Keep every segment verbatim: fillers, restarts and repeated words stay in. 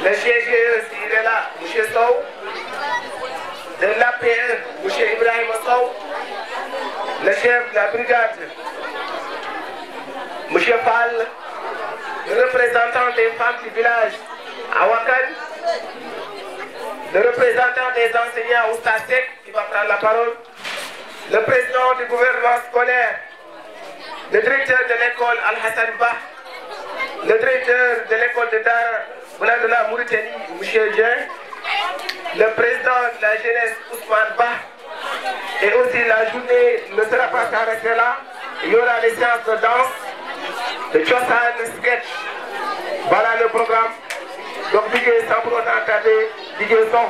Le C G E, s'il est là, monsieur Sow. De l'A P E, monsieur Ibrahim Sow. Le chef de la brigade, monsieur Fall. Le représentant des femmes du village, Awakan. Le représentant des enseignants, Oustaz Seck, qui va prendre la parole. Le président du gouvernement scolaire, le directeur de l'école Al-Hassan Bah, le directeur de l'école de Dar Bounadala Mauritanie, monsieur Dieng, le président de la jeunesse Ousmane Bah, et aussi la journée ne sera pas s'arrêter là. Il y aura les séances de danse, de Chosan sketch. Voilà le programme. Donc, Didier, sans pour autant tarder, Didier Son.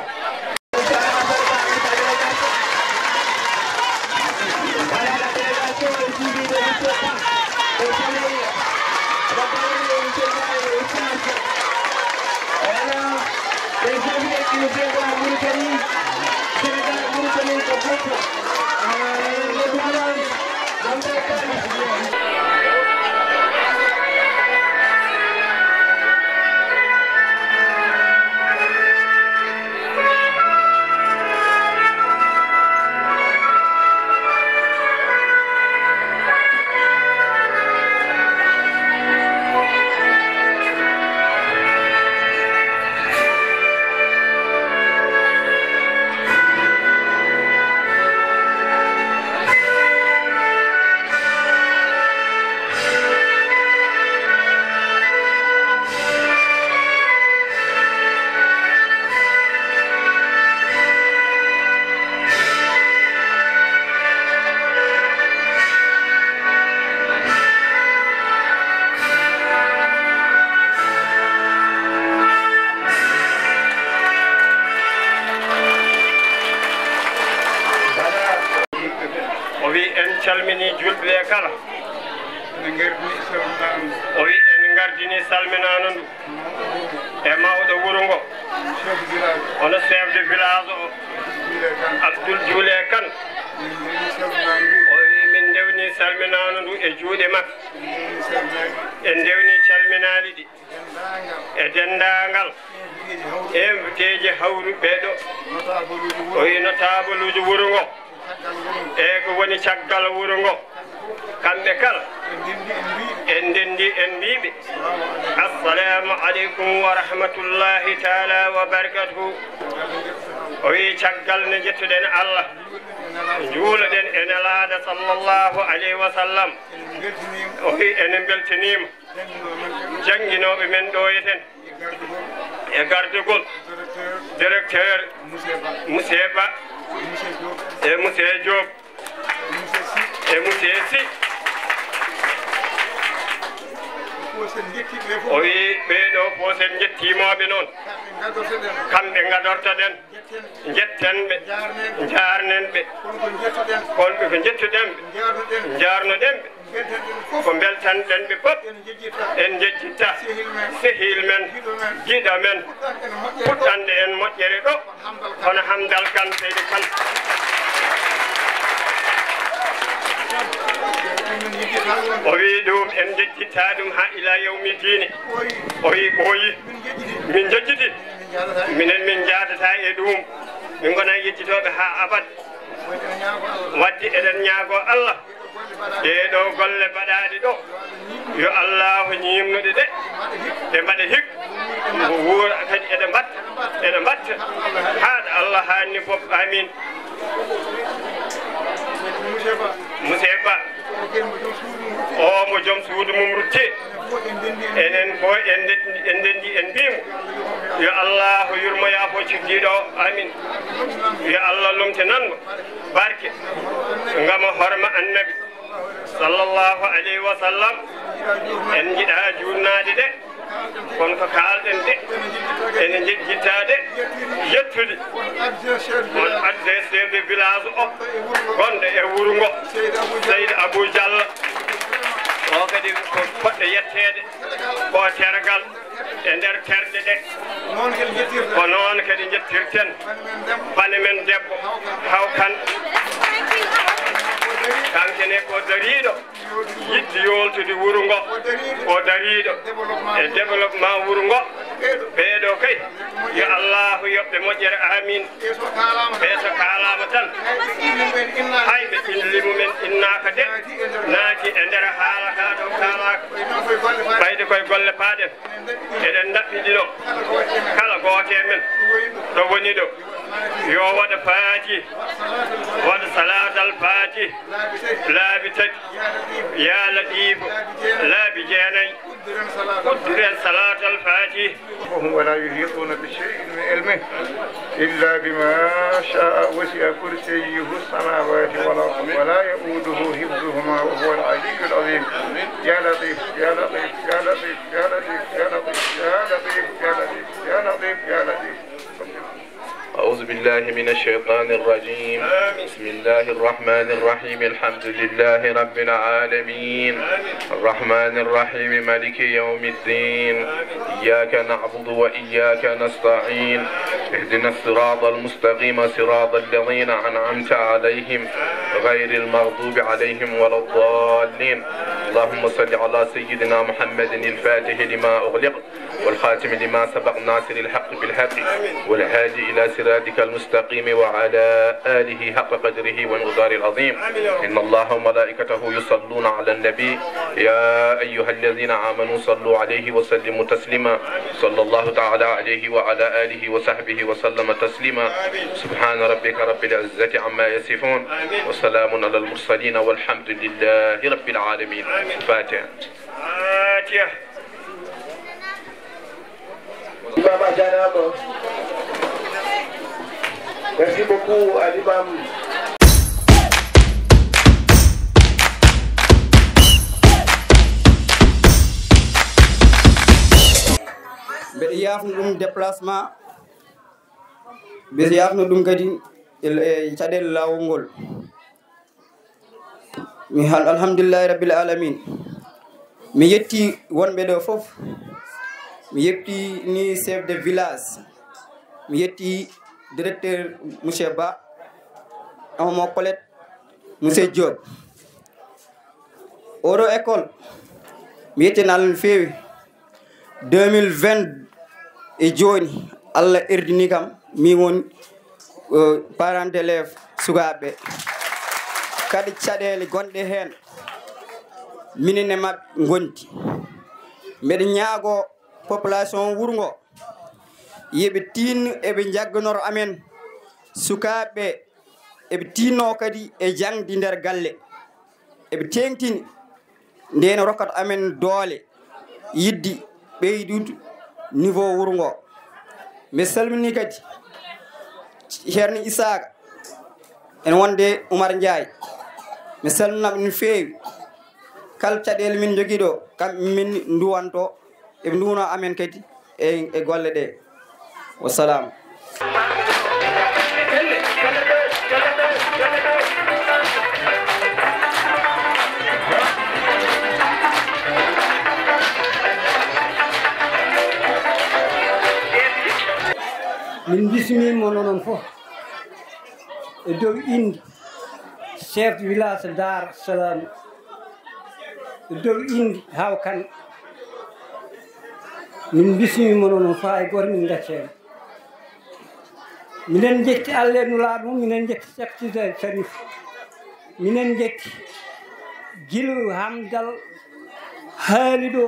O wi en calmini julɓe ɓe kala. O wi en gardini salminaandu ndu e mawɗo wuro ngo, hono chef de village o, Abdoul Dioulé Kane. O wi min ndewni salminaandu ndu e juuɗe makko. En ndewni calminaali ɗi e denndaangal invité ji hawruɓe ɗo. O wi notaabuluuji wuro ngo e ko woni caggal wuro ngo. Kamɓe kala en ndenndi en mbiiɓe, "Assalamu aleykum wa rahmatullahi taala wa barakatuhu." O wi caggal nde njettuɗen Allah, njuuluɗen e Nelaaɗo sallallahu aleyhi wa sallam. O wi enen mbeltaniima jannginooɓe men ɗo e ten e gardugol directeur Moussé Ba e Moussé Diop e Moussé Sy. O wi ɓee ɗo fof sen njettiima ɓe noon, kamɓe ngadortoɗen. Njetten ɓe, njaarnen ɓe. Kono ko njettuɗen ɓe, njaarnoɗen ɓe, ko mbeltanɗen ɓe fof. En njejjitta sehil men, giɗo men, fuɗɗanɗo en moƴƴere ɗo, hono Hamdal Kan, Seydi Kan. O wi ɗum en njejjitta ɗum haa ila yawmi diini. O wi ɓooyi, min njejjiti. Minen min njaadata e ɗum, min ngona yejjitooɓe haa abad. Wadde eɗen ñaago Allah, ɗee ɗo golle mbaɗaaɗe ɗo, yo Allahu ñiimnuɗe ɗe, ɗe mbaɗa hik, ngo wuura kadi eɗe mbatta, eɗe mbatta, haa ɗo Allah haanni fof. Amin. Moussé Ba. O mo joom suudu mum rutti. Enen fof en ndendi, en ndendi, en mbiimo, yo Allah yurmo, yaafo cuddiiɗo o. Amin. Yo Allah lomtinan mo barke, ngam horma Annabi sallallahu aleyhi wa sallam. En njiɗa juurnaade de, kono ko kaalɗen de, ene njejjitta de, yettude on adjoint chef de village o, gonɗo e wuro ngo, Seydi Abou Diallo. O kadi ko poɗɗo yetteede, ko tergal e nder terɗe ɗe. Ko noon kadi njettirten bane men debbo, Haw Kan. Kankene ko dariiɗo yiɗde yooltude wuro ngo. O dariiɗo e développement wuro ngo. Ɓeeɗo kay, yo Allahu yoɓ ɓe moƴƴere, amin. Ɓe so kaalaama tan, hay ɓe ɗin limumen innaaka de, naati e nder haala ka ɗo kaalaaka. Ɓayde koye golle paaɗen, eɗen ndaɓɓiɗino kala gooto e men ɗo woni ɗo, yo waɗa faati, waɗa salaatal faati laabi tati, yaa Latiifu laabi jeenayi. Uddiren salaatal faati. وهم ولا يحيطون بشيء من علمه إلا بما شاء، وسع كرسيه السماوات والأرض ولا يؤوده حفظهما وهو العلي العظيم. يا لطيف، يا لطيف، يا لطيف، يا لطيف، يا لطيف، يا لطيف، يا لطيف، يا لطيف، يا لطيف. أعوذ بالله من الشيطان الرجيم. بسم الله الرحمن الرحيم. الحمد لله رب العالمين. الرحمن الرحيم. مالك يوم الدين. إياك نعبد وإياك نستعين. اهدنا الصراط المستقيم، صراط الذين أنعمت عليهم، غير المغضوب عليهم ولا الضالين. اللهم صل على سيدنا محمد الفاتح لما أغلق والخاتم لما سبق ناصر الحق بالحق والهادي إلى صراطك المستقيم وعلى آله حق قدره ومقداره العظيم. إن الله وملائكته يصلون على النبي، يا أيها الذين آمنوا صلوا عليه وسلموا تسليما. صلى الله تعالى عليه وعلى آله وصحبه وسلم تسليما. سبحان ربك رب العزة عما يصفون، وسلام على المرسلين، والحمد لله رب العالمين. الفاتحة. Imam a jaaraama. Merci beaucoup à l'imam. Mbeɗa yaafno ɗum déplacement, mbeɗa yaafno ɗum kadi e, e caɗeele laawol ngol. Mi hal-, alhamdulillahi rabbil alamin. Mi yetti wonɓe ɗo fof. Mi yetti ni chef de village. Mi yetti directeur monsieur Ba, homo Colette, monsieur Diop. Oɗo école, mi yettino Allah no feewi. Deux mille vingt e jooni, Allah ardini kam, min woni, eh, parent d'élève sukaaɓe. Kadi caɗeele gonɗe heen, minen e maɓɓe ngondi. Mbeɗa ñaagoo population wuro ngo, yo ɓe tinno, eɓe njagganoro amen sukaaɓe, eɓe tinno kadi e jaŋde nder galle. Eɓe teeŋtini, ndeen rokkata amen doole, yiɗde ɓeydude niveau wuro ngo. Mi salmini kadi Ceerno Isaaka, en wonde Umar Njaay. Mi salmina ɓe no feewi. Kala caɗeele min njogii ɗo, kamɓe min nduwanto, eɓe nduwno amen kadi e, e golle ɗe. Wassalam. Min bismii mon onon fof e dow innde chef de village Daara Salaam, e dow innde Haw Kan. Min bismii mon onon fof, hay gooto min ngaccaani. Minen njetti Allah e Nulaaɗo mum, minen njetti Seek Tijaan Sariif. Minen njetti gila Hamdal haali ɗo,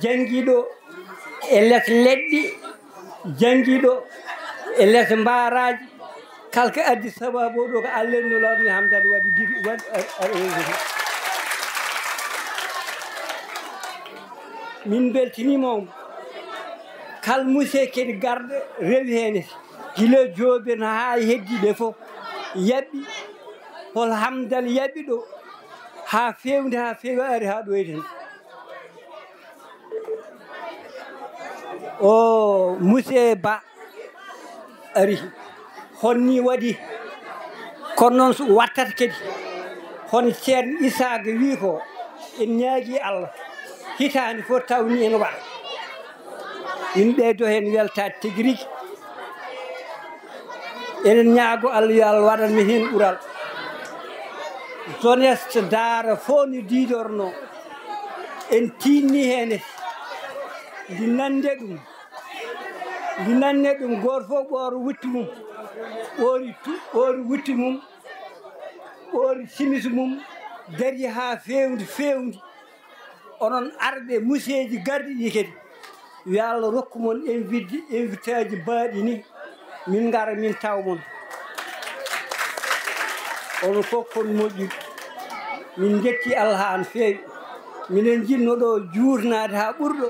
janngi ɗo e les leɗɗe, janngi ɗo e les mbaraaji. Kala ko addi sabaabu o ɗo ko Allah e Nulaaɗo mum, Hamdal waɗi diri, waɗi, a, a, a, min mbeltiniima on. Kala monsieur kadi garɗo rewi heen, gila Joobirno haa e heddiiɓe fof, yaɓɓi hol Hamdal yaɓɓi ɗo, haa feewde, haa feewi, ari haa ɗo e ten. O monsieur Ba ari, hon ni waɗi, kono noon so wattata kadi, hono Ceerno Isaaga wi ko, en ñaagi Allah, hitaande fof taw ni ene waɗa. Min ɓeydo heen weltaade tigi rigi. Eɗen ñaago Allah, yo Allah waɗan men heen ɓural. Jeunesse Daara fof no diidorno, en tiinni heen. Ndi nande ɗum, ndi nande ɗum, gooto fof ɓooro wutti mum, ɓoori tu-, ɓoori wutti mum, ɓoori simis mum, darii haa feewndi, feewndi. Onon arɓe museeji garɗi ɗi kadi, yo Allah rokku mon invite, invitaaji baaɗi ni, min ngara, min taw mon. Onon fof kon moƴƴude. Min njetti Allah haa no feewi. Minen njiɗno ɗo juurnaade haa ɓurɗo,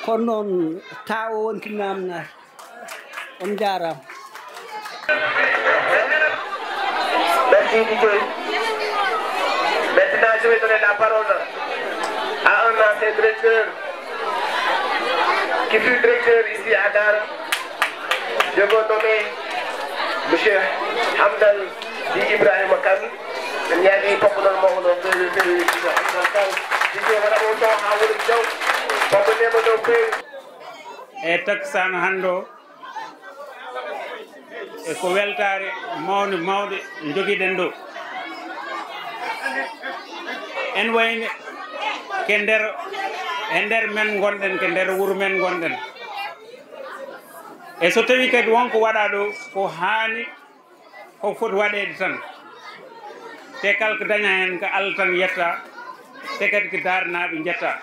kono noon tawo wonti naamnaade. On njaaraama. Merci, D J. Maintenant, je vais donner la parole à un ancien directeur qui fut directeur ici à Dara. Je veux nommer monsieur Hamdan Di Ibrahima Kane. En ñaagii pokkuɗon mawɗo feewi feewi, monsieur Hamdan Kane. Di J, waɗa mo ɗo haa woni jaw. Pokko ndema ɗo feewi. E taksaan hannde o, e ko weltaare mawnde mawnde njogiɗen ɗo. En wayni ke nder, e nder men ngonɗen, ke nder wuro men ngonɗen. E so tawi kadi wonko waɗa ɗo ko haani, ko foti waɗeede tan. Te kala ko daña heen ko Allah tan yetta, te kadi ko daarnaaɓe njetta.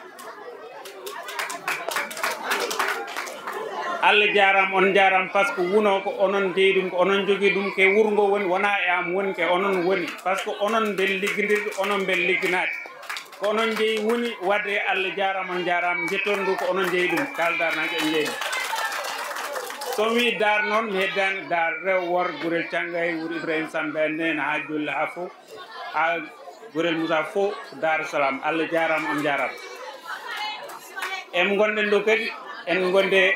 Allah jaaraama, on njaaraama, par ce que wunoo ko onon njeyi ɗum, ko onon njogii ɗum, ke wuro ngo woni, wonaa e am woni, ke onon woni. Par ce que onon mbel liggondirde, onon mbel ligginaade. Ko onon njeyi woni waɗde. Allah jaaraama, on njaaraama, njettoon ndu ko onon njeyi ɗum, kala daarnaaɓe en njeyi ɗum. So mi wii daar noon, mi heddaani daar rewo wor, gurel Cangay, wuro Ibrahima Sambe, neen haa Jolle haa fof, haa gurel Moussa fof, Daaru Salaam. Allah jaaraama, on njaaraama. E mo ngonɗen ɗo kadi, en ngonde,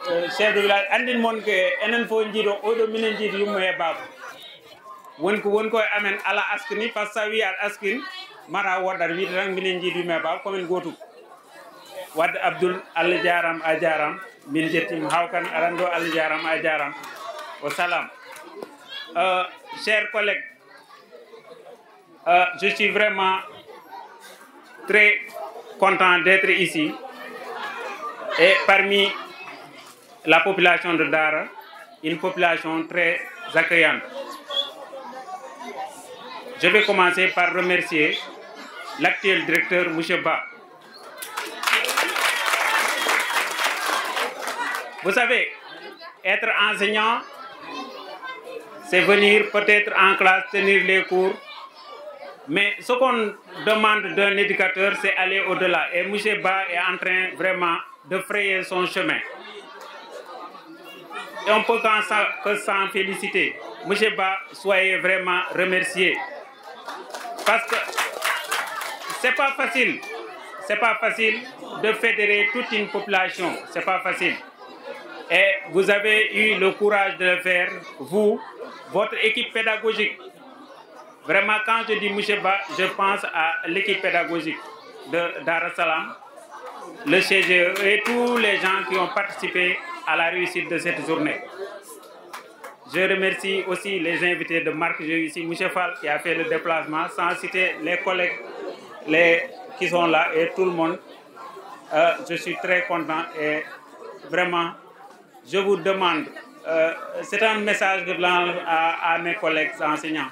eh, chef de village, anndin mon ke enen fof njiido, oɗo minen njiidi yumma e baaba. Woni ko, woni ko e amen ala askini, par ce que sa wi aɗa askin, mata woɗɗat wiide tan minen njiidi yumma e baaba, komin gootum. Wadde Abdoul, Allah jaaraama, a jaaraama. Min njettiima. Hawkan, aɗa anndi o, Allah jaaraama, a jaaraama. Wa salaam. Euh, chers collègues, euh, je suis vraiment très content d'être ici et parmi la population de Dara, une population très accueillante. Je vais commencer par remercier l'actuel directeur, monsieur Ba. Vous savez, être enseignant, c'est venir peut-être en classe, tenir les cours, mais ce qu'on demande d'un éducateur, c'est aller au-delà. Et monsieur Ba est en train vraiment de frayer son chemin. Et on peut qu'en sa-, que s'en féliciter. Monsieur Ba, soyez vraiment remercié. Parce que c'est pas facile. C'est pas facile de fédérer toute une population. C'est pas facile. Et vous avez eu le courage de le faire, vous, votre équipe pédagogique. Vraiment, quand je dis monsieur Ba, je pense à l'équipe pédagogique de Dar es Salam, le C G E et tous les gens qui ont participé à la réussite de cette journée. Je remercie aussi les invités de Marc Jeu ici, monsieur Fall, qui a fait le déplacement, sans citer les collègues, les, qui sont là et tout le monde. Euh, je suis très content et vraiment, je vous demande, euh, c'est un message que je lance à, à mes collègues enseignants.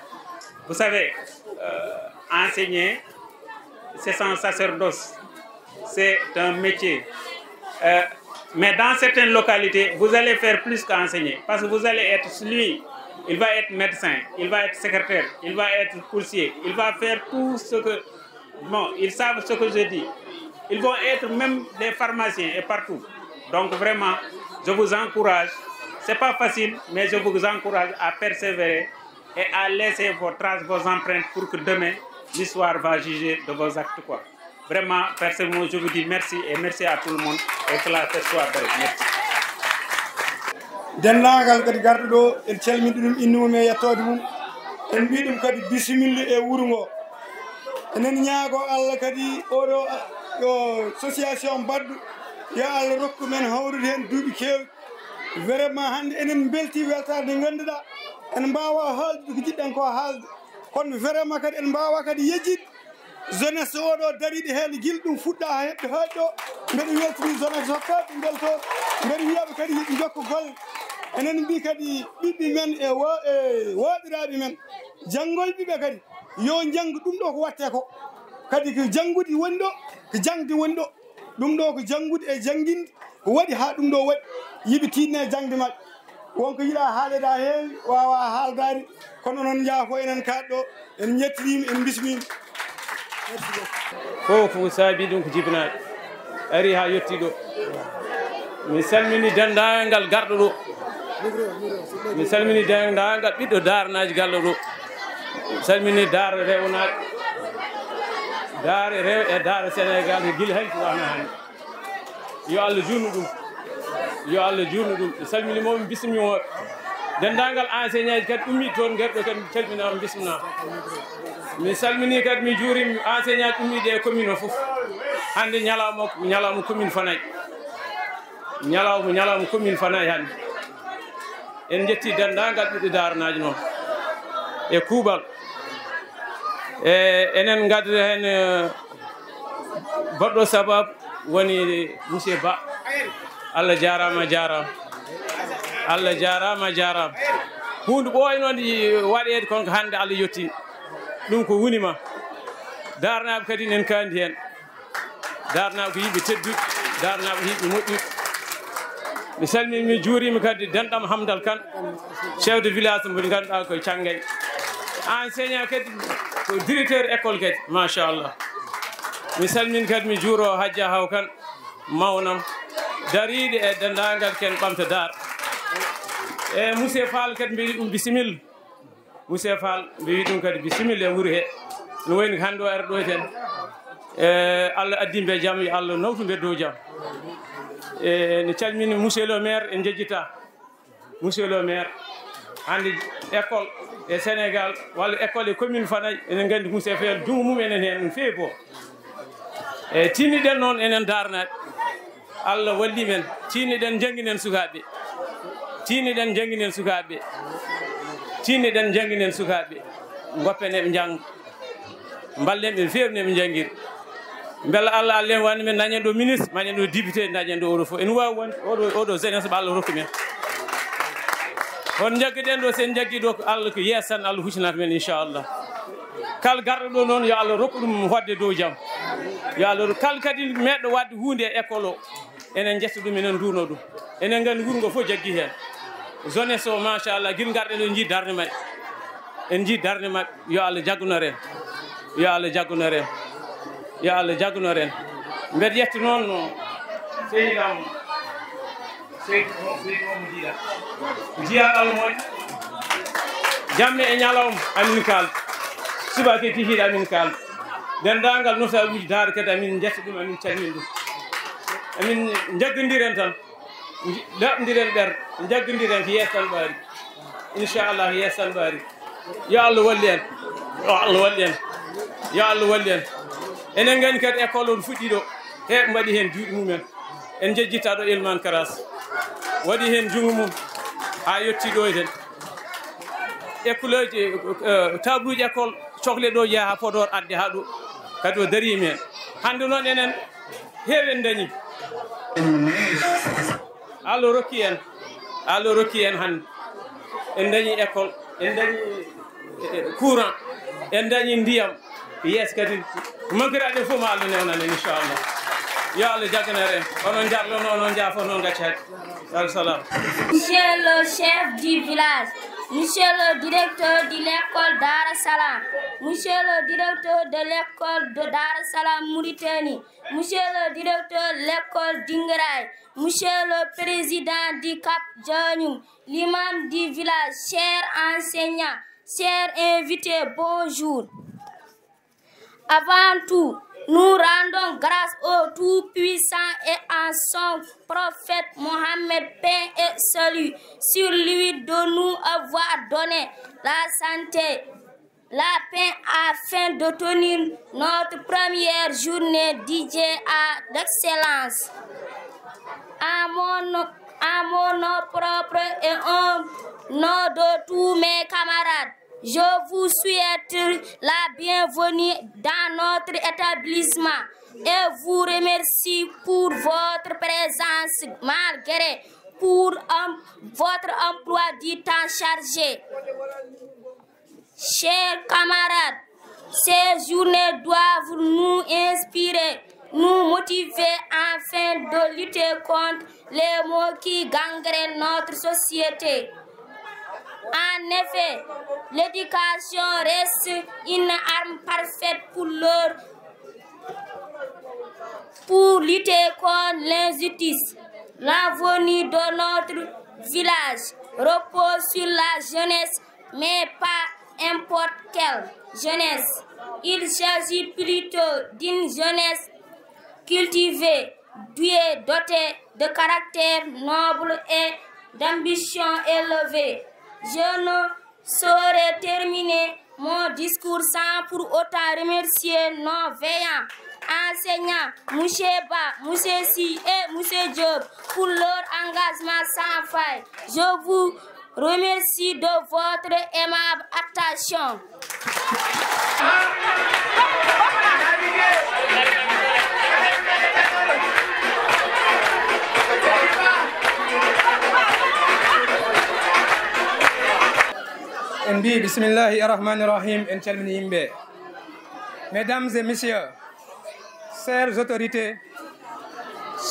Vous savez, euh, enseigner, c'est un sacerdoce, c'est un métier. Euh, mais dans certaines localités, vous allez faire plus qu'enseigner. Parce que vous allez être, lui, il va être médecin, il va être secrétaire, il va être coursier, il va faire tout ce que, bon, ils savent ce que je dis. Ils vont être même des pharmaciens et partout. Donc vraiment, je vous encourage. C'est pas facile, mais je vous encourage à persévérer et à laisser vos traces, vos empreintes pour que demain, l'histoire va juger de vos actes, quoi. Vraiment, personnellement, je vous dis merci et merci à tout le monde et que la fête soit belle. Merci. Denndaangal kadi garɗo ɗo, en calmini ɗum, innu mum e yettoode mum. En mbi ɗum kadi bisimilla e wuro ngo. Enen ñaago Allah kadi oɗo, yo association mbaɗɗo, yo Allah rokku men hawrude heen duuɓi keewɗi. Vraiment hannde enen mbelti weltaare nde ngannduɗaa en mbaawa haaldude ko jiɗɗen ko haalde. Kono vraiment kadi en mbaawa kadi yejjitde jeunesse oɗo dariiɗo heen gila ɗum fuɗɗa haa heɓɓe haaɗi ɗo. Mbeɗa weltini zone ak hokkaaɓe mbelto. Mbeɗa wiyaɓe kadi yiɗi jokko golle. Enen mbi kadi ɓiɓɓe men e wo-, e wooɗiraaɓe men janngoyɓe ɓe kadi yo njanngu ɗum ɗo ko watte ko. Kadi ko janngude woni ɗo, ko jaŋde woni ɗo. Ɗum ɗo ko janngude e jannginde waɗi haa ɗum ɗo waɗi. Yiɓe tiinne e jaŋde maɓɓe. Wonko yiɗa haalede ha heewi, wawa haaldaade, kono noon njaafo enen kaɗɗo, en ñettiriima, en bismiima. Fof ko saabi ɗum ko jibinaaɗo ari haa yetti ɗo. Mi salmini denndaangal garɗo ɗo. Mi salmini denndaangal ɓiɗɗo daarnaaji galle ɗo. Mi salmini daara rewnaaɓe, daara rew e daara Sénégal ko gila hanki wona hannde. Yo Allah juurnu ɗum. Yo Allah juurnu ɗum. Mi salmini mo, mi bismini mo. Denndaangal enseignant ji kadi ummiiɗo toon, garɗo kadi mi calminama, mi bisminama. Mi salmini kadi, mi juurima enseignant ji ummiiɗo e commune o fof. Hannde ñalawma, ñalawma commune Fanay. Ñalawma, ñalawma commune Fanay hannde. En njetti denndaangal ɓiɓɓe daarnaaji noon e kuuɓal. E enen ngadda heen, eh, baɗɗo sababu woni monsieur Ba. Allah jaaraama, a jaaraama. Allah jaaraama, a jaaraama. Huunde ɓooynoonde waɗeede, kono ko hannde Allah yetti. Ɗum ko woni ma. Daarnaaɓe kadi enen kaandi heen. Daarnaaɓe ko yimɓe tedduɓe, daarnaaɓe ko yimɓe moƴƴuɓe. Mi salmini, mi juurima kadi denɗam Hamdal Kan, chef de village mo ngannduɗaa ko Cangay. Enseignant kadi ko directeur école kadi, machallah. Mi salmini kadi, mi juuro Hajja Haw Kan, mawnam, dariiɗo e denndaangal ken ɓamta daar. E monsieur Fall kadi mbiɗa ɗum bisimilla. Monsieur Fall, mbi wi ɗum kadi bisimilla e wuro he. No wayni ko hannde o ari ɗo ten. E Allah addi mbe jam, yo Allah nawtu mbe dow jam. E no calmini monsieur le maire, en jejjita. Monsieur le maire, hannde école e Sénégal, walla école e commune Fanay, enen nganndi monsieur Fall, junngo mum enen heen, ɗum feewi bo. E tinniɗen noon enen daarnaaɓe. Allah walli men, tinniɗen njannginen sukaaɓe. Tinniɗen njannginen sukaaɓe. Tinniɗen njannginen sukaaɓe. Ngoppen eɓe njannga. Mballen ɓe feewi no ɓe njanngira. Mbela Allah, Allah en wani men nañen ɗo ministre, nañen ɗo député, nañen ɗo oɗo fof. En waawi wonde oɗo, oɗo jeunesse ɓe Allah rokki men. Hon njaggiɗen ɗo, sen njaggi ɗo ko Allah ko yeeso tan, Allah huccinata men inchallah. Kala garɗo ɗo noon yo Allah rokku ɗum hoɗde dow jam. Yo Allah rokku kala kadi meɗɗo waɗde huunde e école o. Enen njetta ɗum, enen nduuno ɗum. Enen nganndi wuro ngo fof jaggi heen. Jeunesse o, machallah, gila ngarɗen ɗo, en njii darnde maɓɓe. En njii darnde maɓɓe. Yo Allah jaggunor en. Yo Allah jaggunor en. Yo Allah jaggunor en. Mbeɗa yetta noon no seydi am, seydi o, seydi o mo jiiɗa. Jiyaa Allah moƴƴo. Jamma e ñalawma amin kaal. Subaka e kikiiɗe amin kaal. Denndaangal notaabuuji Daara kadi amin njetta ɗum, amin calmina ɗum. Amin njaggondiren tan. Nji-, laaɓndiren ɓer, njaggondiren ko yeeso tan ɓaari. Inchallah, ko yeeso tan ɓaari. Yo Allah wallu en. Yo Allah wallu en. Yo Allah wallu en. Enen nganndi kadi école o no fuɗɗi ɗo. He mbaɗi heen juuɗe mumen. En njejjita ɗo Elman Karas. Waɗi heen junngo mum haa yetti ɗo e ten. École uji, eh, taabuuji école cohleɗo jeeya haa Podor adde haa ɗo. Kadi o dariima heen. Hannde noon enen heewi en dañi. Allah rokki en. Allah rokki en hannde. En dañi école, en dañi, eh, courant, en dañi ndiyam. Yeeso kadi, ko manqueraɗen fof ma Allah newnan en, inchallah. Yo Allah jagganor en. Onon njarlo noon, onon njaafo noon, gaccaade. Al salam. Monsieur le chef du village, monsieur le directeur de l'école Dar Salam, monsieur le directeur de l'école de Dar Salam Mauritanie, monsieur le directeur de l'école Dingiray, monsieur le président du Cap Djanyum, l'imam du village, chers enseignants, chers invités, bonjour. Avant tout, nous rendons grâce au Tout-Puissant et en son prophète Mohammed, paix et salut sur lui, de nous avoir donné la santé, la paix afin de tenir notre première journée dédiée à l'excellence. À mon, à mon nom propre et au nom de tous mes camarades, je vous souhaite la bienvenue dans notre établissement. et vous remercie pour votre présence malgré pour um, votre emploi du temps chargé. Chers camarades, ces journées doivent nous inspirer, nous motiver afin de lutter contre les maux qui gangrènent notre société. En effet, l'éducation reste une arme parfaite pour leur pour lutter contre l'injustice. L'avenir de notre village repose sur la jeunesse, mais pas n'importe quelle jeunesse. Il s'agit plutôt d'une jeunesse cultivée, douée, dotée de caractère noble et d'ambition élevée. Je ne saurais terminer mon discours sans pour autant remercier nos veillants, enseignants, M. Ba, M. Si et M. Diop, pour leur engagement sans faille. Je vous remercie de votre aimable attention. En mbi bismillahi arrahmani irrahim. En calmini yimɓe. Mesdames et messieurs, chères autorités,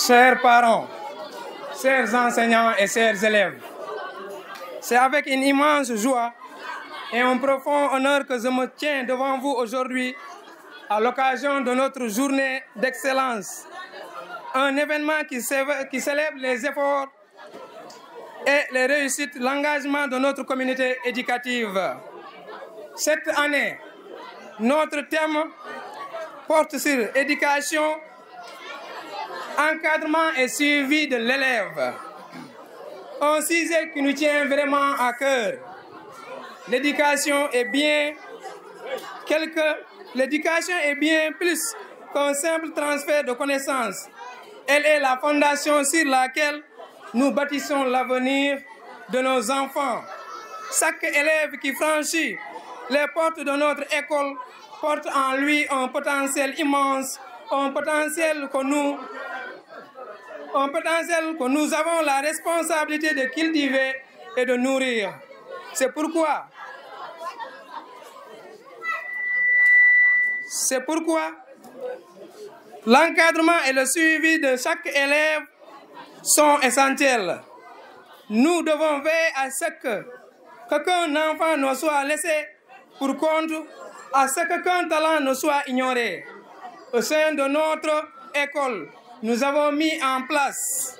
chers parents, chers enseignants et chers élèves, c'est avec une immense joie et un profond honneur que je me tiens devant vous aujourd'hui à l'occasion de notre journée d'excellence, un événement qui célèbre les efforts et les réussites, l'engagement de notre communauté éducative. Cette année, notre thème porte sur éducation, encadrement et suivi de l'élève. Un sujet qui nous tient vraiment à cœur. L'éducation est bien quelque, l'éducation est bien plus qu'un simple transfert de connaissances. Elle est la fondation sur laquelle nous bâtissons l'avenir de nos enfants. Chaque élève qui franchit les portes de notre école porte en lui un potentiel immense, un potentiel que nous, un potentiel que nous avons la responsabilité de cultiver et de nourrir. C'est pourquoi, c'est pourquoi l'encadrement et le suivi de chaque élève sont essentiels. Nous devons veiller à ce que qu'aucun enfant ne soit laissé pour compte, à ce qu'aucun talent ne soit ignoré. Au sein de notre école, nous avons mis en place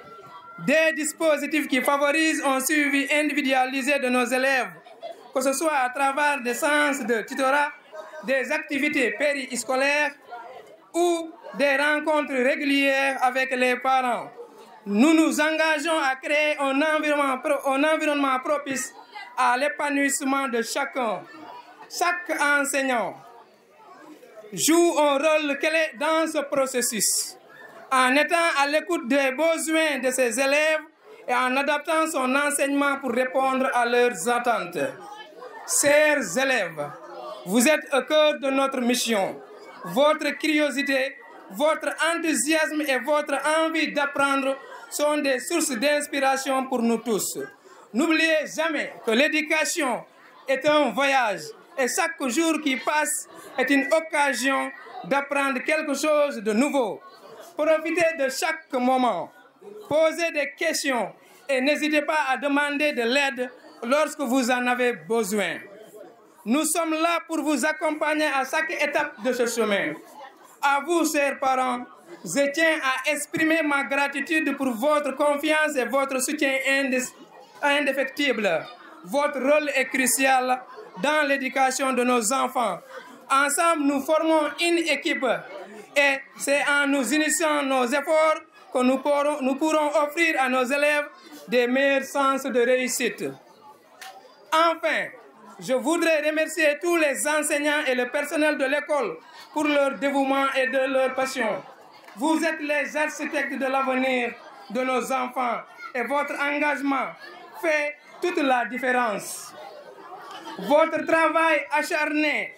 des dispositifs qui favorisent un suivi individualisé de nos élèves, que ce soit à travers des séances de tutorat, des activités périscolaires ou des rencontres régulières avec les parents. Nous nous engageons à créer un environnement, pro- un environnement propice à l'épanouissement de chacun. Chaque enseignant joue un rôle clé dans ce processus. En étant à l'écoute des besoins de ses élèves et en adaptant son enseignement pour répondre à leurs attentes. Chers élèves, vous êtes au cœur de notre mission. Votre curiosité, votre enthousiasme et votre envie d'apprendre sont des sources d'inspiration pour nous tous. N'oubliez jamais que l'éducation est un voyage et chaque jour qui passe est une occasion d'apprendre quelque chose de nouveau. Profitez de chaque moment. Posez des questions et n'hésitez pas à demander de l'aide lorsque vous en avez besoin. Nous sommes là pour vous accompagner à chaque étape de ce chemin. À vous, chers parents, je tiens à exprimer ma gratitude pour votre confiance et votre soutien indéfectible. Votre rôle est crucial dans l'éducation de nos enfants. Ensemble, nous formons une équipe et c'est en nous unissant nos efforts que nous pourrons, nous pourrons offrir à nos élèves des meilleures chances de réussite. Enfin, je voudrais remercier tous les enseignants et le personnel de l'école pour leur dévouement et de leur passion. Vous êtes les architectes de l'avenir de nos enfants et votre engagement fait toute la différence. Votre travail acharné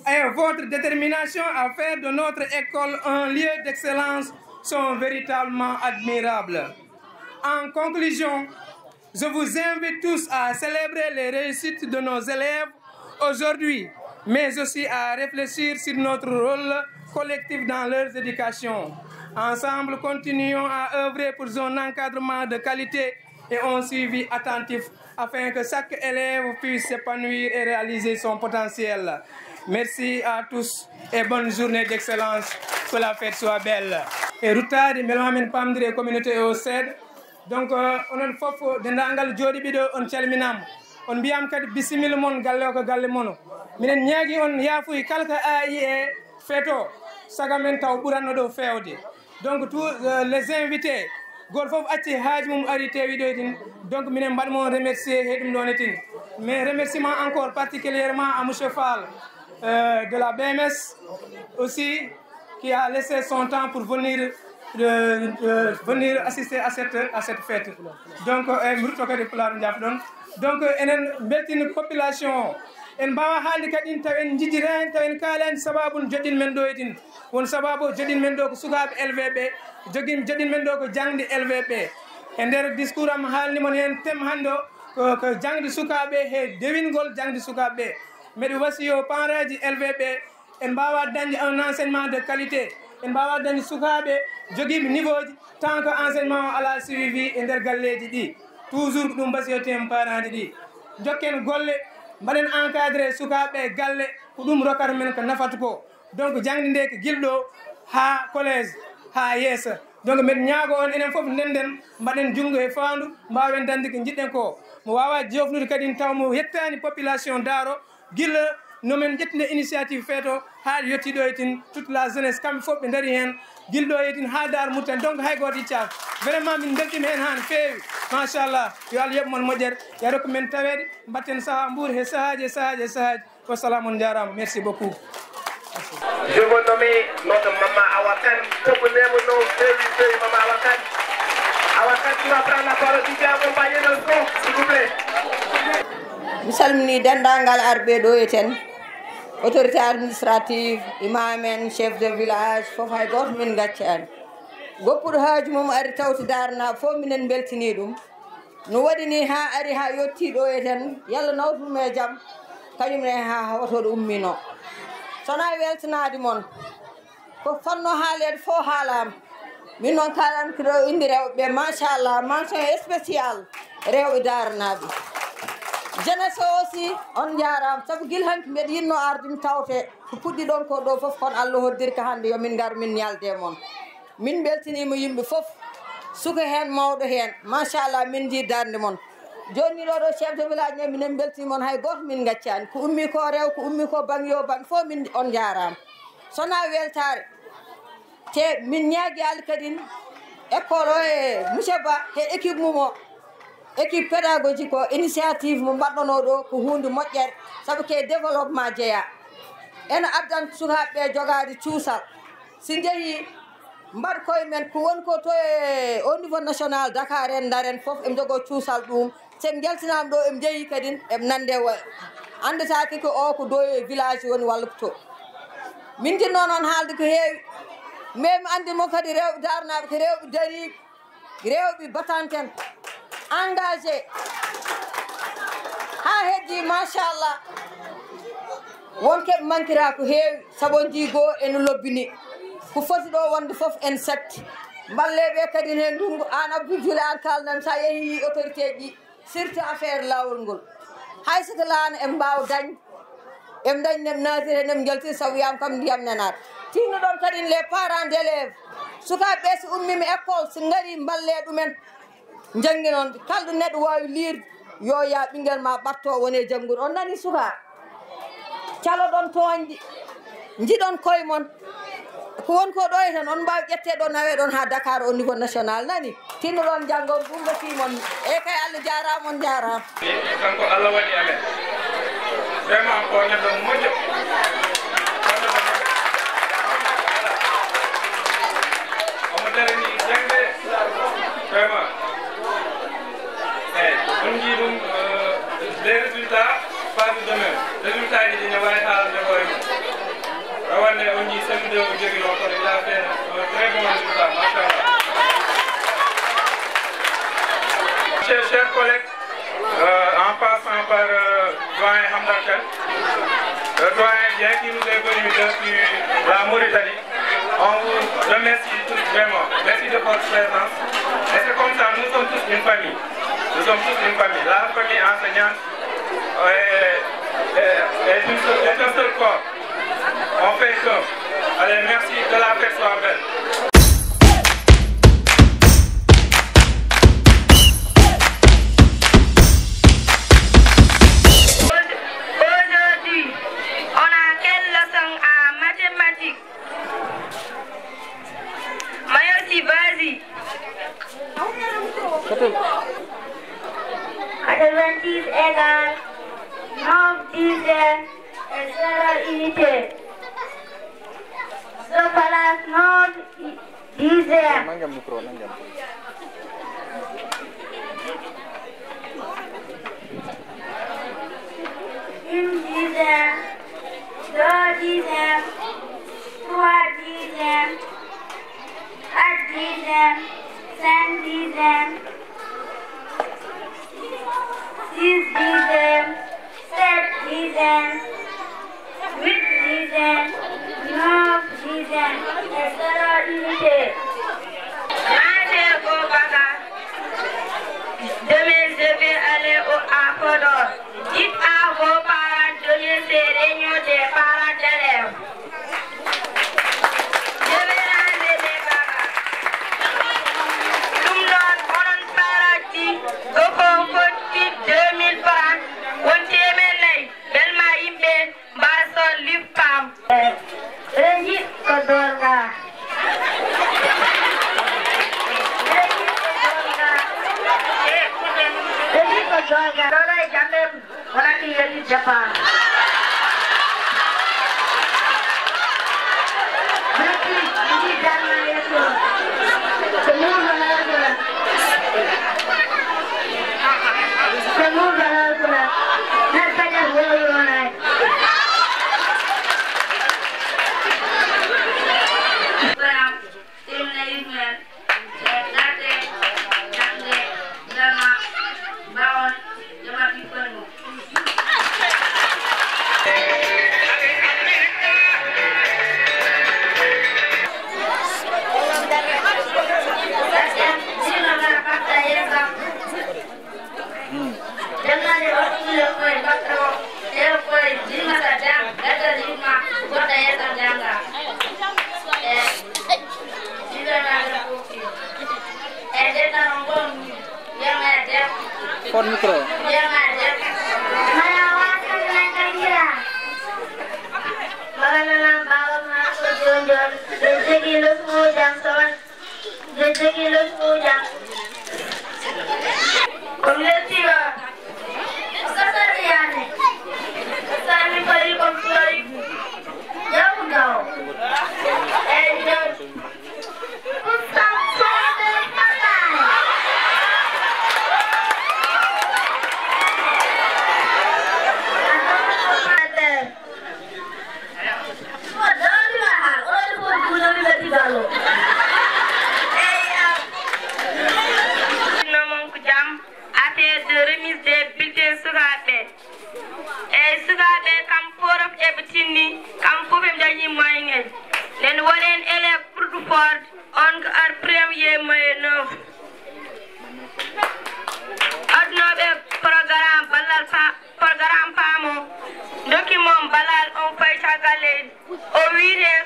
et votre détermination à faire de notre école un lieu d'excellence sont véritablement admirables. En conclusion, je vous invite tous à célébrer les réussites de nos élèves aujourd'hui, mais aussi à réfléchir sur notre rôle collectif dans leur éducation. Ensemble, continuons à œuvrer pour un encadrement de qualité et un suivi attentif afin que chaque élève puisse s'épanouir et réaliser son potentiel. Merci à tous et bonne journée d'excellence. Que la fête soit belle. E ruttaade, mbele ma men pamdire communauté o seeɗa. Donc, euh, onon fof, denndaangal jooɗiiɓe ɗo, on calminaama. On mbiyaama kadi bisimilla mon, galle o ko galle mon. Minen ñaagi on yaafuy kala ko aayi e feeto, saga men taw ɓuranno ɗo feewde. Donc, tous, euh, les invités, gooto fof acci haaji mum ari teewi ɗo e tin. Donc, minen mbaɗ mo remercier he ɗum ɗon e tin. Mais remerciement encore particulièrement à monsieur Fall, euh, de la B M S aussi, qui a laissé son temps pour venir, euh, euh, venir assister à cette, à cette fête. Donc, euh, mi rutto kadi Pulaar njaafo ɗon. Donc, euh, enen mbeltin population o. En mbaawa haalde kadi taw en njijjitaani, taw en kaalaani sababu joɗɗin men ɗo e tin. Won sababu joɗɗin men ɗo ko sukaaɓe L V B, jogi-, joɗɗin men ɗo ko jaŋde L V B. E nder discours am haalni mon heen thème hannde o ko, ko jaŋde sukaaɓe he dewingol jaŋde sukaaɓe. Mbeɗa wasiyo parents ji L V B, en mbaawa dañde un enseignement de qualité, en mbaawa dañde sukaaɓe jogiiɓe niveau ji, tant que enseignement o alaa suivi e nder galleeji ɗi. Toujours ko ɗum mbasiyoten parents ji ɗi. Njokken golle, mbaɗen encadré sukaaɓe e galle, ko ɗum rokata men ko nafata ko. Donc, jaŋde nde ko gila ɗo haa collège, haa yeeso. Donc, mbeɗa ñaago on, enen fof ndennden, mbaɗen junngo e faandu, mbaawen dañde ko njiɗɗen ko. Mo waawa joofnude kadi taw mo yettaani population Daaro, gila no men ƴettinde initiative feeto haa yetti ɗo e tin, toute la jeunesse, kamɓe fof ɓe ndarii heen, gila ɗo e tin haa Daaro Murtani. Donc, hay gooto iccaaka. Vraiment, min mbeltiima heen haa no feewi. Machallah, yo Allah yoɓ mon moƴƴere, yo rokku men taweede, mbaɗten sahaa Mbuur he sahaaji e sahaaji e sahaaji. Wasalaam, on njaaraama. Merci beaucoup. Je veux nommer notre maman Awa Kane. Fof neema no feewi, feewi, maman Awa Kane. Awa Kane, tu vas prendre la parole. Tu viens accompagner nos sons, s'il vous plaît. Mi salmini denndaangal arɓe ɗo e ten, autorité administrative, imam en, chef de village, fof hay gooto min ngaccaani. Goppuɗo haaju mum ari tawti Daaro Naaɓe fof, minen mbeltini ɗum. No waɗi ni haa ari haa yottii ɗo e ten, yalla nawtu ɗum e jam, kañum ne haa hawtoɗo umminoo. Sonaa weltanaade mon, ko fotnoo haaleede fof haalaama. Min noon kaalan ko ɗo innde rewɓe ɓe, machallah, mention spéciale rewɓe Daaro Naaɓe. Jeunesse o aussi, on njaaraama, sabu gila hanki mbeɗa yiɗnoo arde mi tawte ko puɗɗi ɗon ko ɗo fof, kono Allah hoddiri ko hannde yo min ngar min ñalde e mon. Min mbeltiniima yimɓe fof, suka heen, mawɗo heen, machallah, min njii darnde mon. Jooni ni ɗo ɗo chef de village ne, minen mbeltini mon, hay gooto min ngaccaani. Ko ummi ko rew, ko ummi ko baŋ yo baŋ, fof min on njaaraama. Sonaa weltaare, te min ñaagi Allah kadi, école o e monsieur Ba e équipe mum o, équipe pédagogique o, initiative mo mbaɗɗonoo ɗo ko huunde moƴƴere, sabu ko e développement jeyaa. Ene addan sukaaɓe ɓe jogaade cuusal. Si njehii, mbaɗ koye men ko woni ko to e au niveau national, Dakar en, Ndar en, fof eɓe njogoo cuusal ɗum. So ɓe njaltinaama ɗo, eɓe njehii kadi, eɓe nande wa-, anndataake ko o ko ɗo e village woni walla ko to. Min njiɗnoo noon haalde ko heewi, mais mi anndi mo kadi rewɓe Daaro Naaɓe ko rewɓe dariiɓe, rewɓe batanten, engagé, haa heddii, machallah. Won keɓe mankira ko heewi, sabu on njii goo ene lobbini. Ko foti ɗo wonde fof en satti. Mballee ɓe kadi heen ndunngu, aan Abdou Diouli, aan kaalnan, so a yehii autorité ji, surtout affaire laawol ngol. Hay so ko laana en mbaawa dañ, en dañ nem naatiri, nem njaltiri, sabu wiyaama kam ndiyam nanaata. Tinno ɗon kadi les parents d'élèves, sukaaɓe ɓe so ummiima école, so ngarii mballee ɗumen. Njanngi noon, kala ɗo neɗɗo waawi liirde, yo yaa ɓinngel ma ɓatto wone janngude. On nani sukaa? Caloɗon tooñde, njiɗon koye mon. Ko won ko ɗo e tan, on mbaawi ƴettee ɗo, nawee ɗon haa Dakar au niveau national, nani? Tinno ɗon, njanngon ɗum no fii mon. E kay, Allah jaaraama, on jaaraama. Kanko Allah waɗi amen. Vraiment, ko neɗɗo moƴƴo. Omo darani jaŋde, vraiment. Eeyi, on njii ɗum, euh, les résultats parlent d'eux-mêmes. Résultat ji ɗi ne waawi haalande hoore mum. On dit celui de Guégué, il a fait un très bon résultat, machallah. Chers, chers collègues, euh, en passant par, euh, doyen Hamdar Kane, le doyen Dieng qui nous est venu depuis la Mauritanie, on vous remercie tous vraiment. Merci de votre présence. Et c'est comme ça, nous sommes tous une famille. Nous sommes tous une famille. La famille enseignante est, est, est une seule, est un seul corps. On fait que. Allez, merci, que la fête soit belle. Aujourd'hui, on a quelle leçon en mathématiques? Mayosi, vas-y. Quatre-vingt-dix égale neuf dixièmes et zéro unité. Je place neuf dixièmes. Nangam micro, nangam. Une dixième, deux dixièmes, trois dixièmes, quatre dixièmes, cinq dixièmes, six dixièmes, sept dixièmes, huit dixièmes, neuf dixièmes, et zéro unité. Rangez vos bagages. Demain, je vais aller au, à Podor. Dites à vos parents, demain, c'est réunion des parents d'élèves. Je vais ranger mes bagages. Ɗum noon, onon parents ji, ɗo ko fotti deux mille francs, won teemeɗɗe nayi. Belma yimɓe mbaawa sood lip balm. Régis ko doolga. Régis ko doolga. Régis ko doolga. Ɗo e jamɓe. Wala ki yeli japa. Merci, merci, Daniel, merci. C'est nous, on a le droit. C'est nous, on a le droit. Merci, on a le droit. Voilà. Teeminanɗe men, e darnde, jaŋde, jama, bawon, jama ɓikkon mum. Janngaade o ɗum le koye bakka o, e o koye jimata jam, gadda jimma, goɗɗo yeeso jannga. E, jiɗanaade fof. E, dental on fof, mbiyama e debbo. Fot micro. Mbiyama e debbo. Maya wasan nan kangira. Magana nan bawa ma ko jonjon. Jejjegi lus mo jam sowan. Jejjegi lus mo jam. Ko mi lettiɗo. Sasariyaane. Sami fari ko fari. Yawugawo. Eyi, non. Kusam sooɓe papaye. Affaire de remise des bulletins sukaaɓe. Eyi, sukaaɓe, kam fof eɓe tinni, kam fof eɓe dañi moyen. Nden waɗen élève ɓurɗo forde, on ko ar premier moyen neuf. Adunooɓe programme ballal pa-, programme paamo, ndokki mon ballal on fayi caggal leydi. O wiyetee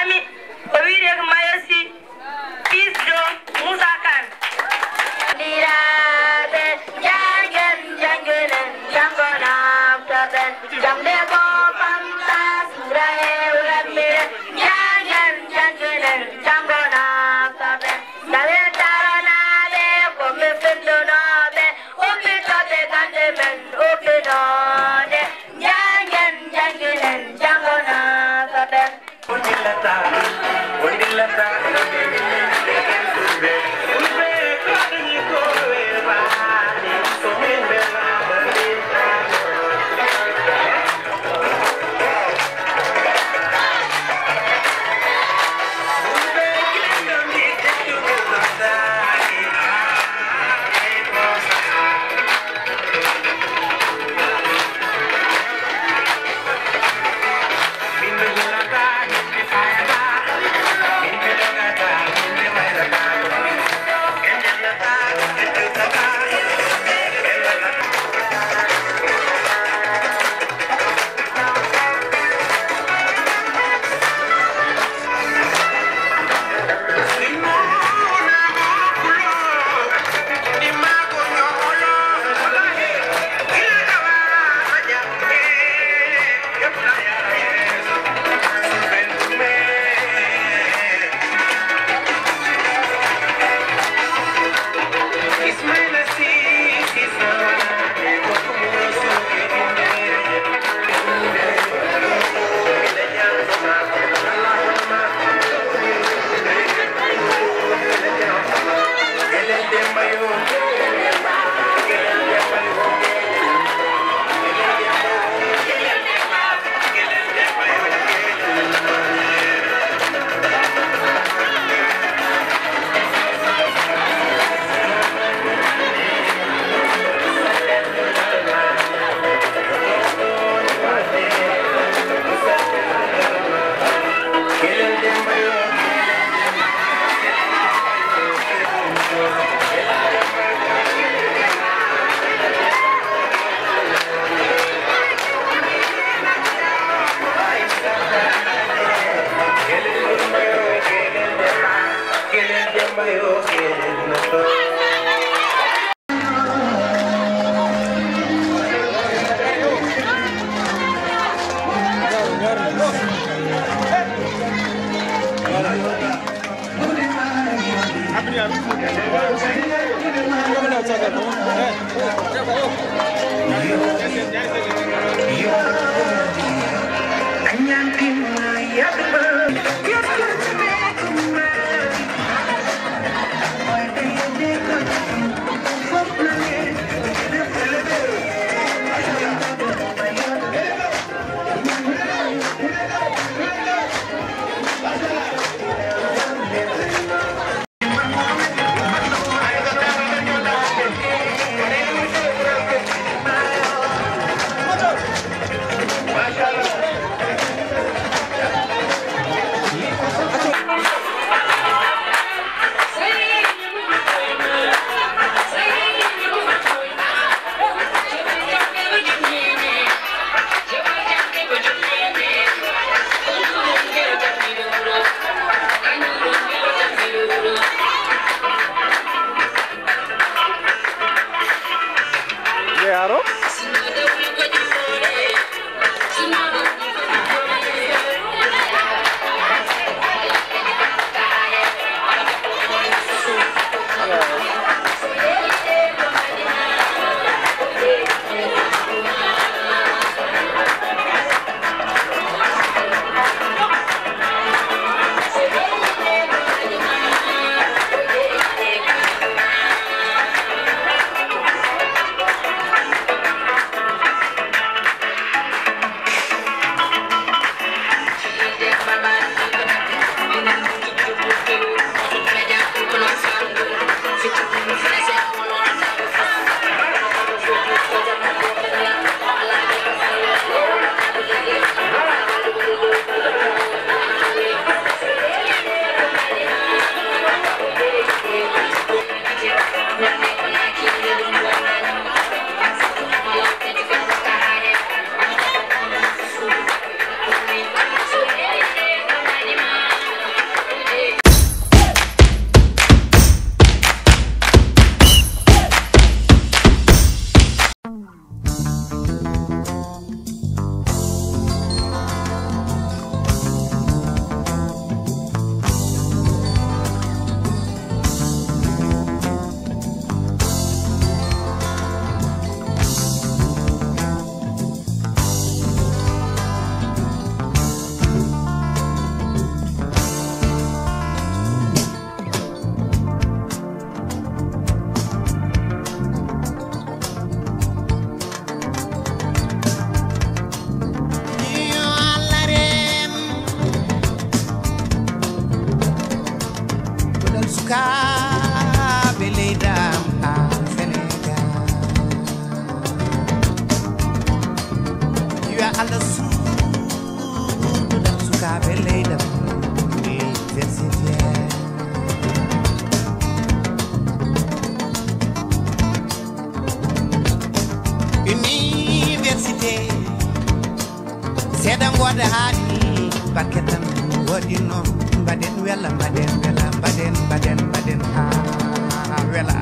Ami, o wiyetee ko Mayosi, fils de Moussa Kane. Banndiraaɓe, njanngen, njannginen, janngo naftoɗen. Jaŋde ko famɗa, suura e wurambire. Njanngen, njannginen, janngo naftoɗen. Ndawee taranaaɓe, ko ɓe fenndunooɓe. Ummitoɓe gannde men, umminoode. Njanngen, njannginen, janngo naftoɗen. Yaro. Yo Allah reen. Koɗol sukaaɓe leydi am haa Senegaal. Yo Allah suuɗu ɗal sukaaɓe leydi am universitaire. Université. Seeɗa ngoda haali barke tan. Waɗi noon mbaɗen wela, mbaɗen wela, mbaɗen, mbaɗen, mbaɗen, haa wela.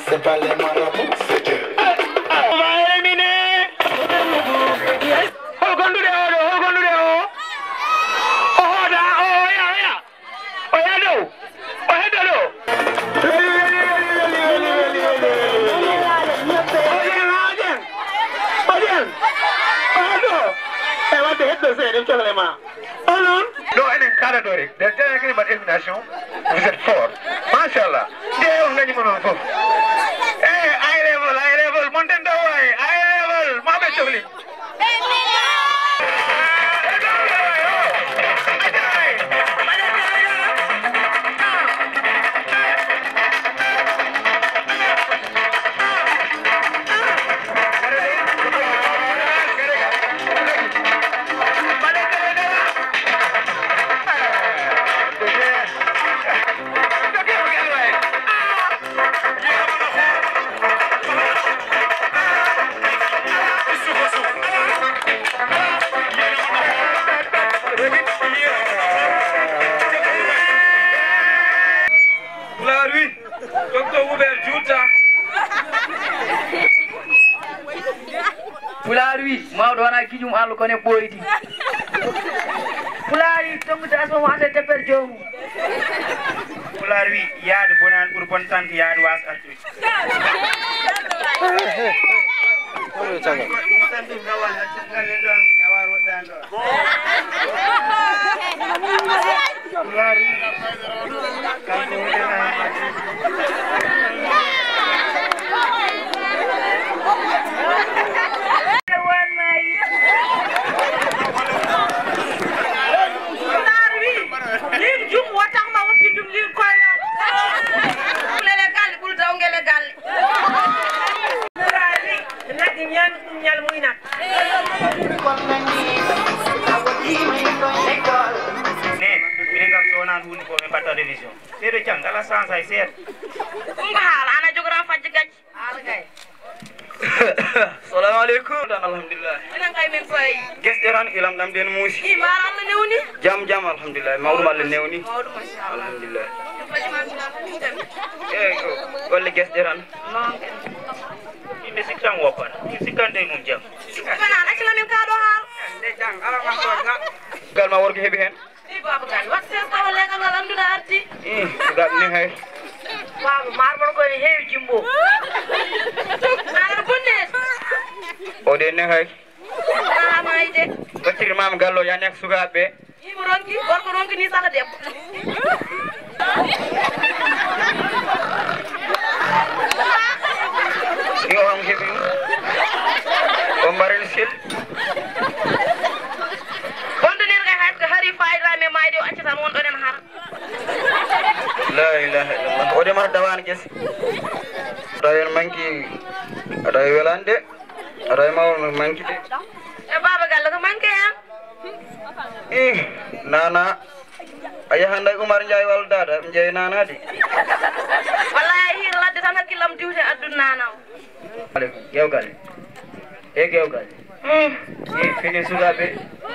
C'est pas les marabouts, c'est Dieu. On va éliminer. Hol gonduɗo o ɗo? Hol gonduɗo o? O hoota, o oya, oya. O yaa dow. O hedda ɗo. Oɗen, oɗen. Oɗen. O heddo. E wadde heddo seeɗa, en cohla ma. Onon. Ɗo eɗen kala ɗo rek. Nder jeyaaɓe mbaɗ élimination. Vous êtes fort. Machallah. Nde on gañi mon on fof. Eh, high level, high level. Mon den ɗo waay. High level. Maɓe cohli. Docteur Hubert Juuta. Pulaar wi, mawɗo wona giƴum Allah kono e ɓooydi. Pulaar wi, tonngude asma wasa e teppere joomum. Pulaar wi, yaade bonani ɓuri bontan ko yaade was artude. Pulaar wi, liin jum wotama woppindum liin koyla. Lele galle ɓuri daw ngele galle. Pulaar wi, nagge ñaami ɗum ñalmuyna. Ne, minen kam so wonaa huunde ko min mbatta révision. Seeɗa jang, ngala chance hay seeɗa. Ɗum ko haala, ana jogora fajje gacce. Haala kay. Salamu aleykum. Tan alhamdulillah. Enen kay min koye. Gesɗe tan ilam ɗam den muusi. I mbaara Allah newni. Jam, jam, alhamdulillah. Mawɗum Allah newni. Mawɗum, machallah. Alhamdulillah. Ɗum faji ma mi tan. Eeyi, ko golle gesɗe tan. Noon kay. Min mi sikkan woppan. Min sikkante mum jam. Sikkan an, accana min kaa ɗo haal. Nde jang, ala ma ko ga. Gal ma worgo heɓi heen. Ii, Baaba Galle, waɗ seeɗa tawa leegal ngal annduɗaa arti. Ii, sukaaɓe ni hay. Baaba, maar mon ko ne heewi jimbo. Ala bonne. O de ne hay. Ala may de. Battiri maam Gallo ya nekk sukaaɓe ɓe. Imo ronki, gorko ronki ni saka debbo. Yo am heɓi. O mbaren sel. Bonde nen kay hay ko hari fayda me mayde o acca tan won ɗon en hara. La ilaha illallah. O de mata dawan gese. Tawen manki. Tawen welande. Aɗa e mawɗo manki de. E Baaba Galle ko manki en. Ih, Nana. A yahan day Umar Njaay walla Daada, ɓe njeeyi Nana de. Wallahi, a yii ladde tan hakkillam diwte addun Nana o. Aleykum, ƴeew galle. E ƴeew galle. Hmm. Ih, fini sukaaɓe,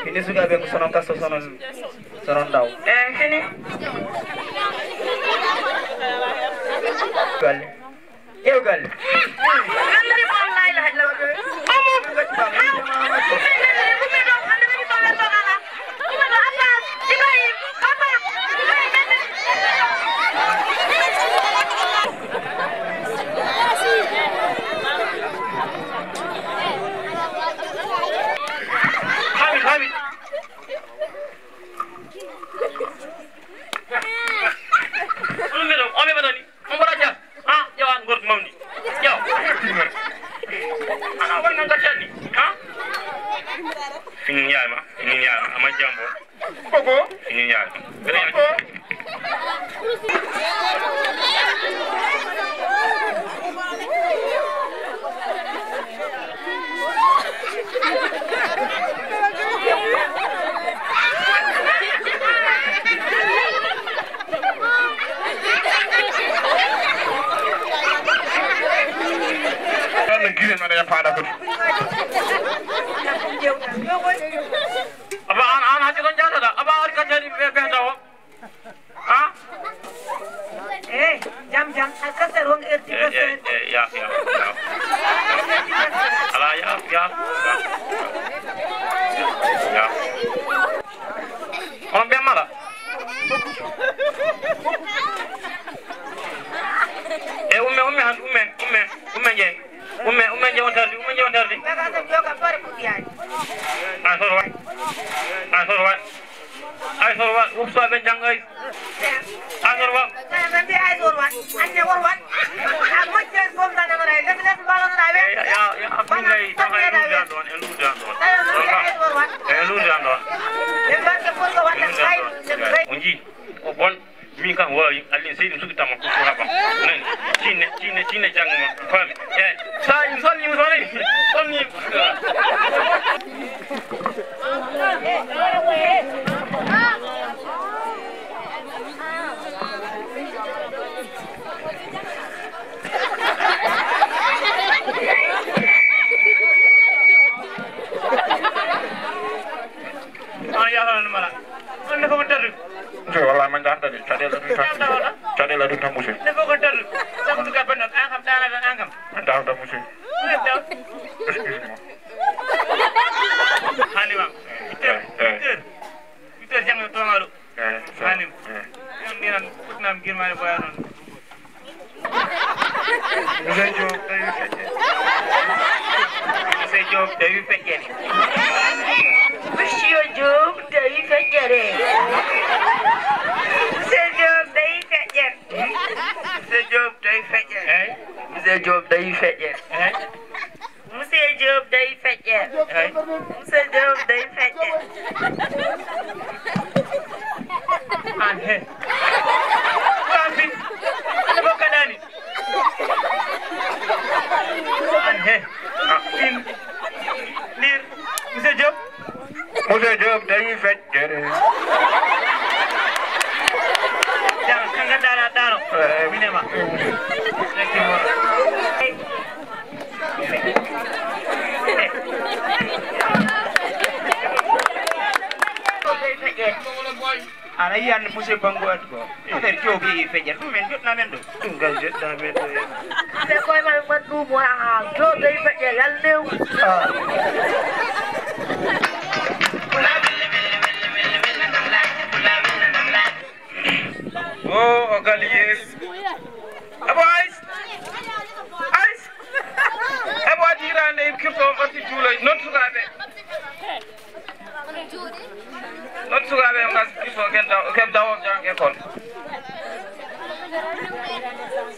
fini sukaaɓe ko sono kaso, sono, sono ndaw. Eh, fini. Galle. Ƴeew galle. Hamid, Hamid. Ɗum mi ɗo, o mi ɓadani. On mbaɗa jam. Ha, ƴewan gorko mawni. Ƴew. Ana wonno gaccanni. Ha? Finin yaay ma, finin yaay ma, ama jambo. Koko. Finin yaay ma. Koko. Ɗon no gile mbaɗa e faaɗa ko. Aba an, an hacca tan jahata. Aba ar ka jari be, be dawo. Ha? Eh, jam, jam. Al kasar wong erti. Eh, eh, kasar. Eh, ya, ya, ya. Ala, ya, ya, ya. Ya. On ɓe mala. E umme, umme han, umme, umme, umme je. Umme, umme je on tardi, umme je on tardi. Ay, sor wa. Ay, sor wa. Ay, sor wa. Upsa ɓe jangay. Ay, sor wa. Ay, sor wa. Anne wor wa. A moƴƴen fof tan nanoray. Les, les mbaɗonoɗa we. Ya, ya, ya, abdulay, tawa e luudan ɗon, e luudan ɗon. Ay, sor wa. E luudan ɗon. Ɓe mbaɗde fof ko waɗa kay. On jii, o bon, min kam waawi, Alin Seydi Suki Tama ko haɓa. Nani, tinne, tinne, tinne janngo ma, faami. Eh, sa, mi sonni, mi sonni, sonni. An yahano mala. On ne ko darde. Nde wala man darde de. Caɗeele ɗum tan. Caɗeele ɗum tan musi. Ne ko darde. Monsieur Diop, tawi feƴƴere. Monsieur Diop, tawi feƴƴere. Monsieur Diop, tawi feƴƴere. Monsieur Diop, tawi feƴƴere. Monsieur Diop, tawi feƴƴere. Eey. Monsieur Diop, tawi feƴƴere. Eey. Monsieur Diop, tawi feƴƴere. Eey. Monsieur Diop, tawi feƴƴere. Aan he. Ko aan fin. Ana ko kaɗaani. An he. Ah, in. Lir. Monsieur Diop. Monsieur Diop, tawi feƴƴere. Jam, kanga dara daro. Eh. Minema. Effectivement. Ana yiyan monsieur Bango addu ko. Affaire joobi feƴƴere. Ɗum men joɗna men ɗo. Ɗum kay joɗna men ɗo. Ande koye maɓɓe man ɗum wona haa joobi feƴƴere yallew. Ah. O, o gali yeeso. Abo Aïs. Aïs. Abo addi hiraande e kirto on ɓatti juulo non sukaaɓe. Non sukaaɓe ngas kirto ken daw ken dawo jang école.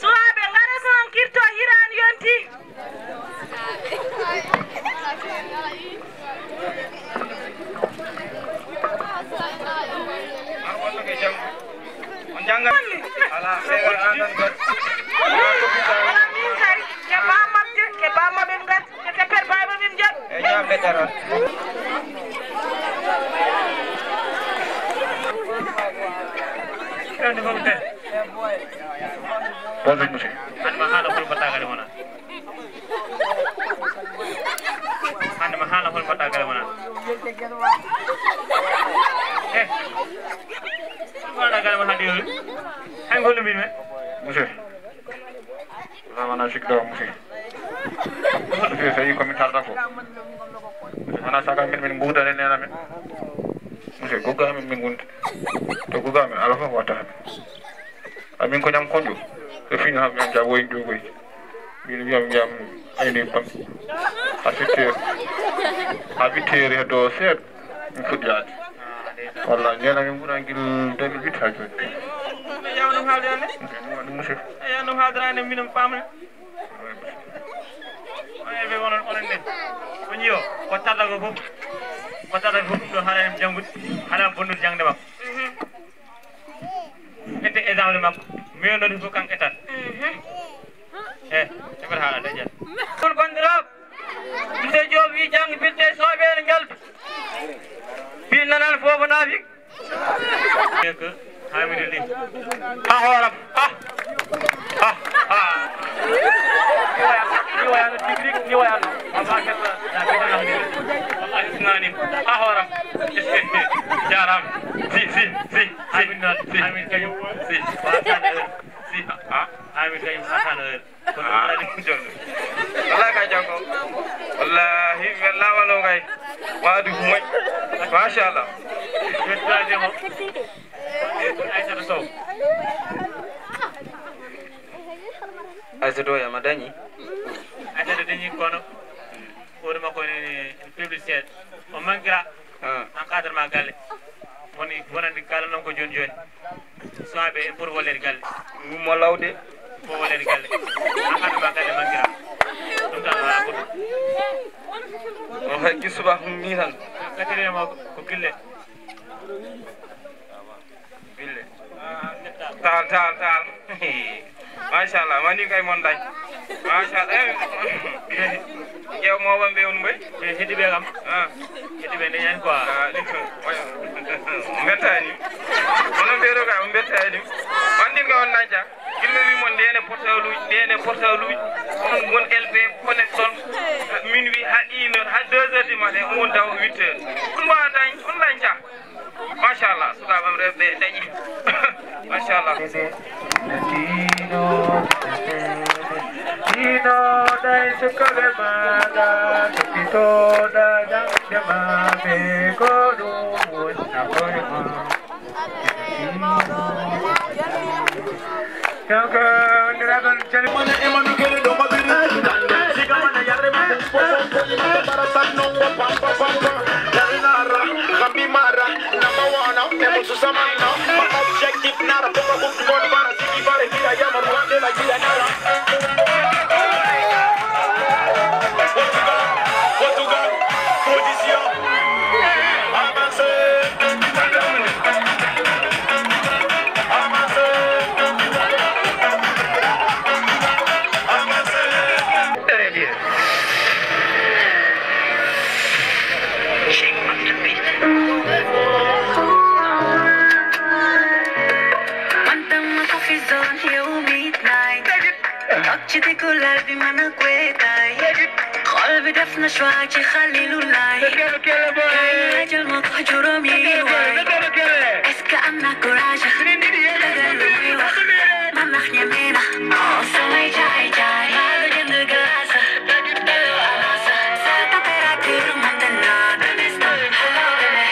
Sukaaɓe ngara ko on kirto hiraande yonti. On janngat. Ala, feere anan got. Ala, min kay, ke bamma ɓe, ke bamma ɓe ngat, ke, ke per baaba min jot. E ñaamde ɗaral. Bonjour, monsieur. Hannde ma haala hol batagale wona. Hannde ma haala hol batagale wona. Eh. Wona gale ma hadi yori. Hay hol min me. Monsieur. Wala wona sikki ɗo, monsieur. Monsieur, so yii ko mi tarda ko. Monsieur, wona sagal min, min mbuudane nena men. Monsieur, gogga min, min gunti. To gogga min, ala fof watta min. Amin ko ñam konjo. Ɓe fini ha ɓe jam woyi jogoyi. Min wiyam jam ayni bam. Ha sept heures. Ha huit heures heddo seeɗa. Mi fuɗɗi yaade. Wallaahi, ndeen amin ngura gila deux mille huit haa jooni. Eyi, yaw ɗum haalde hannde. Ɗum waɗi musiba. Eyi, yaw ɗum haalde hannde, minen paamre. Onon ɓe, onon, onon ɓe. On njiyo, ko tarda ko fof. Ko tarda ko fof, ɗum ɗo haɗa en janngude, haɗa bonnude jaŋde makko. Ete exemple makko. Mi yonno ɗum fof kanko etat. Eh, heɓata haala dañal. Kono banndiraaɓe, Monsieur Diop wii janngi bitte soɓeere njalbi. Bil nanan foof naafik. Eko, Hamidou Ly. Ha hooram. Ha. Ha. Ha. Ni wayano, ni wayano tigrik, ni wayano. Wallahi, wallahi, sinani. Ha hooram. Jaaraama. Si, si, si, si. Amin noon. Si. Amin kañum. Si. Wasano. Si. Ha. Amin kañum. Wasano. Kono ah. Ɗum ɗaani ko jonde. Wallahi ka janngo. Wallahi, mi welnaama no kay. Waadu ko moƴƴi. Machallah. Weltaade mo. Aissata Sow. Aissata Sow, yama dañi. Aissata dañi kono. Hoore makko ne, ne publicitaire. O manquera. Ah. Encadrement galle. Woni, wonande kala noon ko jooni jooni. Suwaaɓe en pour walleede galle. Ɗum mo lawde. Ko walleede galle. Encadrement galle manquera. Ɗum tan alaa goɗɗum. O hay gila subaka ɗum ni tan. Quatrième o ko Bille. Bille. Taal, taal, taal. Machallah, mani kay mon dañ. Machallah. Eh, ƴeew mo won ɓe on mboy. Ɓe heddi ɓe kam. Ah. Heddi ɓe ndeñani quoi. Ah, ɗum ko, oya. Mbettani. Onon ɓe ɗo kay, on mbettani. Wandin kay on dañca. Gila wi mon ndene portable uji, ndene portable uji. Onon ngon L P connexion. Min wi ha une heure, ha deux heures du matin, on taw huit heures. On mbawa dañ, on dañca. Machallah, sukaaɓe am rewɓe dañi. Machallah. Dino, dino, dai sukaɓe maɗa, tokitoɗa jangde maɓe, ko ɗum woni nafoore ma. One time my coffee's on here midnight. Toog ci diggu lal bi, mën a wéetaay. Xol bi def na choix ci Xalilu Laay. Kaay la jël ma ko juróomi waay. Est-ce que am na courage? Dëggal lu muy wax. Man ndax ñeme na. Oh, samay jaay jaay. Maa la jënd glace. Delloo avance. Sa température monte na. Demi-stop. Hello, baby.